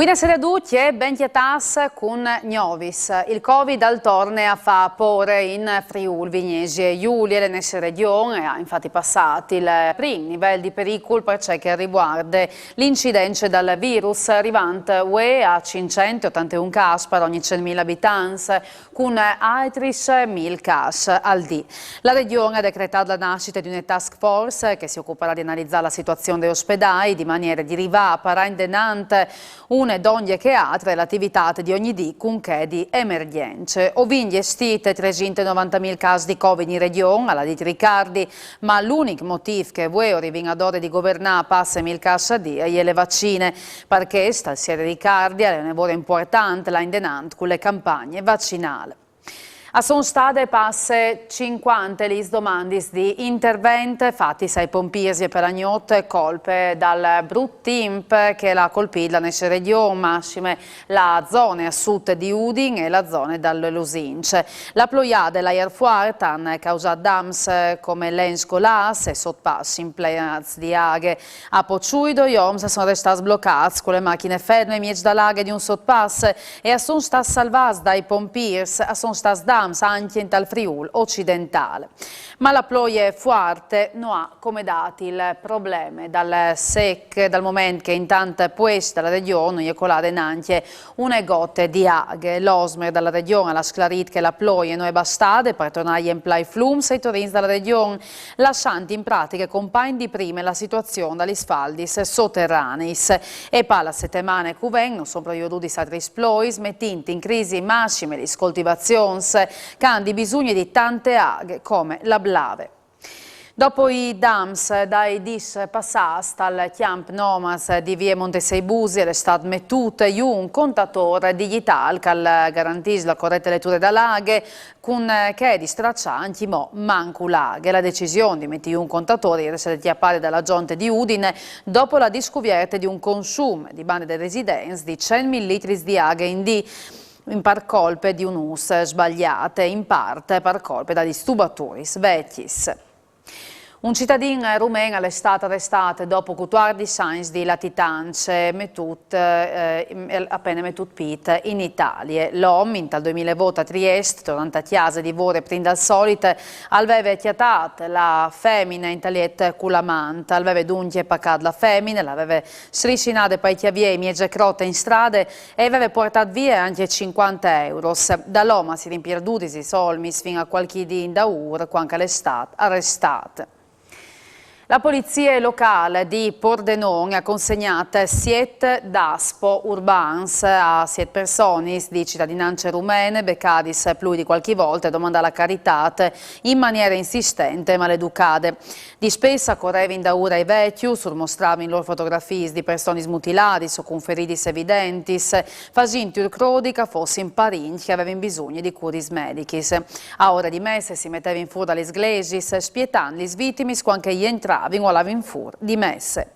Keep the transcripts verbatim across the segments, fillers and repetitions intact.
Buinasera a ducj e ben cjatâts cun Gnovis. Il Covid al torne a fâ pôre in Friûl Vignesie Julie. La nestre regjon e à infat passât il prin nivel di pericul par ce che al rivuarde la incidence dal virus, rivant vuê a cinccent e otanteun câs par ogni cent mil abitants, cun altris mil câs al dì. La regjon e à decretât la nassite di une task force che si ocuparà di analizâ la situazion dai ospedâi, di maniere di rivâ a parâ indenant une dongje che altre la ativitât di ogni dì cun chê di emergjence. O vin gjestît tresinte e novantemil câs di Covid in regjon, al à dit Riccardi, ma l'unic motîf che vuê o rivin adore di governâ a passe mil câs a dì e je la vaccine. Par chest, al siere Riccardi, al è une vore impuartant lâ indenant cu la campagne vaccinâl. A son stade passe cincuante lis domandis di intervent fatis ai pompîrs par la gnot colpe dal brut timp che al à colpît la nestre regjon, massime la zone a sud di Udin e la zone dal Lusinç. La ploiade e la aiar fuart a àn causât dams come lens colâts e sotpass implenâts di aghe. A Poçui doi oms a son restâts blocâts cu la machine ferme in mieç da la aghe di un sotpass e a son stâts salvâts dai pompîrs. A son stâts dams ancje intal Friûl ocidentâl. Ma la ploie fuarte no à come dât il probleme dal sec, dal moment che intant puest da la regjon no je colade nancje une gote di aghe. L'osmer da la regjon al à sclarît che la ploie no je bastade par tornâ a jemplâ i flums e i torins da la regjon, lassant in pratiche compagn di prime la situazion da lis faldis soterraneis. E pa la setemane che ven no son previodudis altris plois, metint in crisi massime lis coltivazions che a àn di bisugne di tante aghe come la blave. Dopo i dams dai dîs passâts, tal cjamp Nomads di vie Monte Seibusi al è stât metût jù un contatôr digjitâl che al garantìs la corete leture da la aghe, cun chê di straçâ ancjemò mancul aghe. La decision di meti jù un contatôr e je stade cjapade da la zonte di Udin dopo la discuvierte di un consum di bande dai residents di cent mil litris di aghe in dì, in par colpe di un ûs sbaliât e in part par colpe da lis tubaturis vecjis. Un citadin rumen al è stât arestât dopo cutuardis agns di latitance, metût, eh, apene metût pît in Italie. L'om, intal doi mil e vot a Triest, tornant a cjase di vore prin dal solit, al veve cjatât la femine intal jet cu l'amant, al veve duncje pacât la femine, la veve strissinade pai cjaviei mieze crote in strade e i veve puartât vie ancje cincuante euros. Da l'om a sierin pierdudis i solmis fin a cualchi dì indaûr, cuant che al è stât arestât. La polizie locâl di Pordenon e à consegnât siet daspo urbans a siet personis di citadinance rumene, becadis plui di cualchi volte a domandâ la caritât in maniere insistente e maleducade. Dispès a corevin daûr ai vecjos, ur mostravin lôr fotografiis di personis mutiladis o cun feridis evidentis, fasint-jur crodi che a fossin parincj che a vevin bisugne di curis medichis. A ore di messe si metevin fûr da lis glesiis, spietant lis vitimis cuant che i jentravin o a lavin fûr di messe.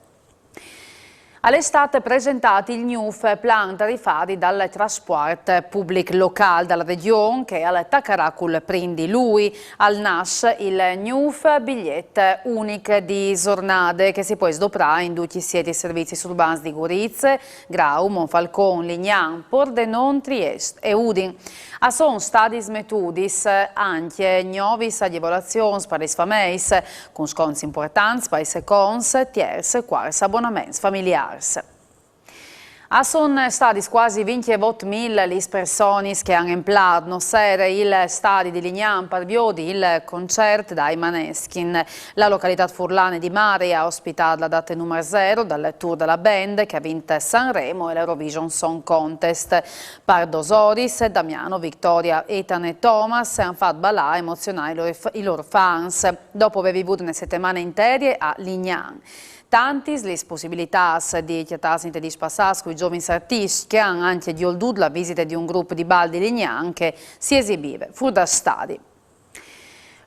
Al è stât presentât il gnûf plan tarifari dal traspuart public locâl da la Regjon, che al tacarà cul prin di Lui. Al nas il gnûf bigliet unic di zornade che si pues doprâ in ducj i siet servizis urbans di Gurize, Grau, Monfalcon, Lignan, Pordenon, Triest e Udin. A son stadis metudis ancje gnovis agevolazions par lis fameis, cun sconts impuartants pai seconts, tierçs e cuarts abonaments familiârs. A son stadis cuasi vincjevot mil lis personis che a àn emplât nossere il stadi di Lignan par viodi il concert dai Maneskin. La localitât furlane di Mari e à ospitât la date numar zero dal tour da la band che e à vint Sanremo e l'Eurovision Song Contest. Par dôs oris, Damiano, Victoria, Ethan e Thomas a àn fat balâ e emozionâ i lôr, i lôr fans, dopo vê vivût une setemane interie a Lignan. Tantis lis pussibilitâts di cjatâsi intai dîs passâts cui zovins artiscj che a àn ancje gjoltût la visite di un grup di bal di Lignan che si esibive fûr dal stadi.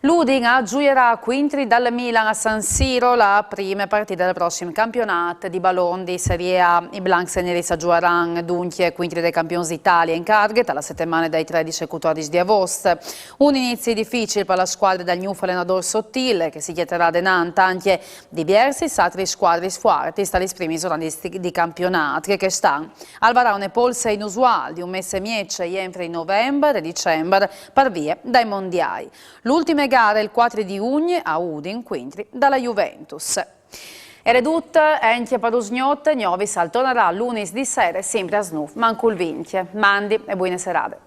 L'Udin a zuierà cuintri dal Milan a San Siro la prime partide dal prossim campionât di balon di Serie A. I blancs e neris a zuaran duncje cuintri dai campions di Italie in carghe ta la setemane dai tredis ai cutuardis di avost. Un inizi dificil pa la scuadre dal gnûf alenadôr Sottile, che si cjatarà denant ancje di viersis altris scuadris fuartis ta lis primis zornadis di campionât, che chest an al varà une polse inusuâl di un mês e mieç jenfri Novembar e Dicembar par vie dai mondiâi. L'ultime gare il cuatri di Jugn a Udin, cuintri da la Juventus. E al è dut ancje par usgnot, Gnovis al tornarà lunis di sere simpri a Snûf mancul vincje. Mandi e buine serade.